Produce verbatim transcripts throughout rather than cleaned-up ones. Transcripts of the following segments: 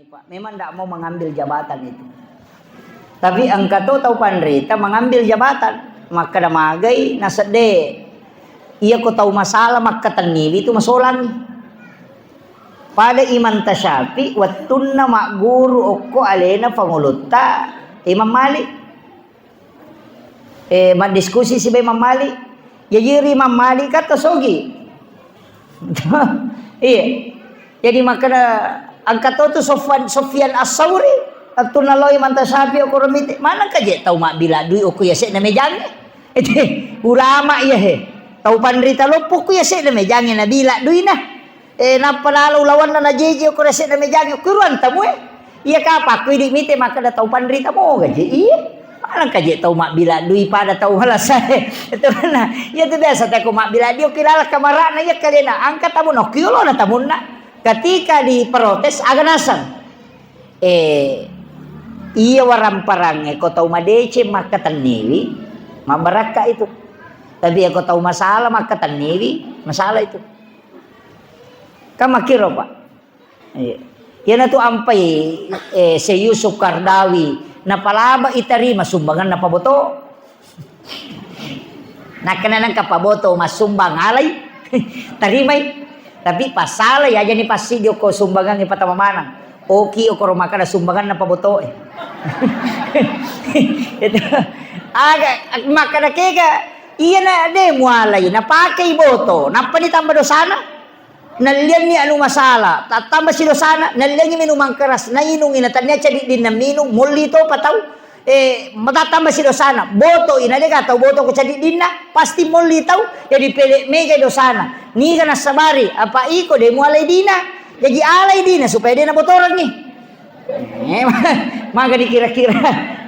Memang ndak mau mengambil jabatan itu. Tapi engka to tau panrita mengambil jabatan. Makkeda magai nasedde. Iya ko tau masalah makkatenniwi tu masolangi. Pada Imam Tasyafi wettunna magguru okko alena Pangulutta Imam Malik. Eh, maddiskusi siba Imam Malik. Jaji ri Imam Malik kata sogi. Iya. Jadi makkeda engka to tu Sofwan, Sofyan As-Sauri. Wettunna lao Imam Tasyafi okoro mite. Mana kaje tau mabbila dui okko yase'na mejangnge. Ede, ulama iya he. Tau panrita loppo okko yase'na mejangnge nabila duina. Eh, nappa lalo ulawanna najeje okko yase'na mejangnge. Kuruan tamu eh. Iya kapang ko idi mite makkeda tau panrita moga je. Iya. Maneng kaje tau mabbila dui pada tau malasa. Itu mana? Iya tu biasa teko mabbila dui okko laleng kamarana iya kalena angka tamu nokki yolona tamunna. Ketika diprotes aga naseng. Eh, iya waramparang ko tau madeceng makkatenniwi, mabbarakka itu. Tapi ko tau masalah makkatenniwi, masalah itu. Kan makkiro, Pak. Iya. Iyanatu ampai, eh, Syekh Yusuf Qaradawi, napalaba itarima sumbangan napaboto. Nakkeda nengka paboto massumbang alai, tarimai. Tapi pasala ya jadi pasti dioko sumbangan patama manang. Oki okoro makkeda sumbangan napaboto eh. Itu. Aga makkeda kega, iya na de mualai, napakei boto, nappa ditambah dosana. Nallianni anu masala, tattambasi dosana, nalliangi minumang keras, nainungi, na tania cadiddinna minung, molli topa tau, eh, matattambasi dosana, botoi, na dega tau boto ko cadiddinna, pasti molli tau, jadi pele mega dosana. Niga nassabari, apa iko de mualai dina, jaji alai dina supaya de nabotorengngi. Eh, maga dikira-kira.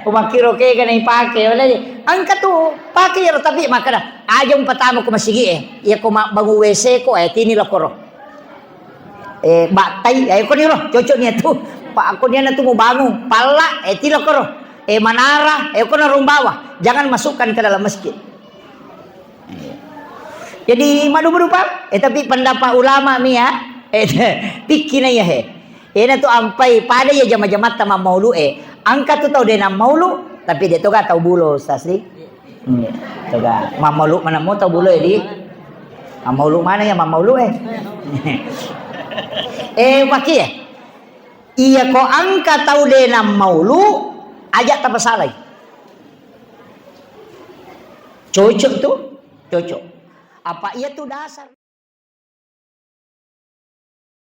Ko makkiro kega naipake, wala je. Engka tu pake iyaro, tapi makkeda, aja umpatama ko masigi e. Iya ko mabbangu W C ko, eh, tini lokoro. Eh, battai, eh, ko ni ro, cocok ni tu. Pak, ko ni tu mau bangun, palla, eh, tini lokoro. Eh, manara, eh, ko na rumbawa. Jangan masukkan ke dalam masjid. Jadi, madu-madu, Pak. Eh, tapi pendapat ulama mi ya. Eh, pikki na iya, he. Ena tu ampai pada ya jama-jamatta mammaulu, eh. Angka tu tau de nammaulu, tapi de toga tau bulo, Ustaz, di. Hmm, toga. Mammaulu mana mo tau bulo, eh, di. Mammaulu mana ya mammaulu, eh. Eh, paki ya. Iya ko angka tau de nammaulu, aja tapasalai. Cocok tu, cocok. Apa iya tu dasar.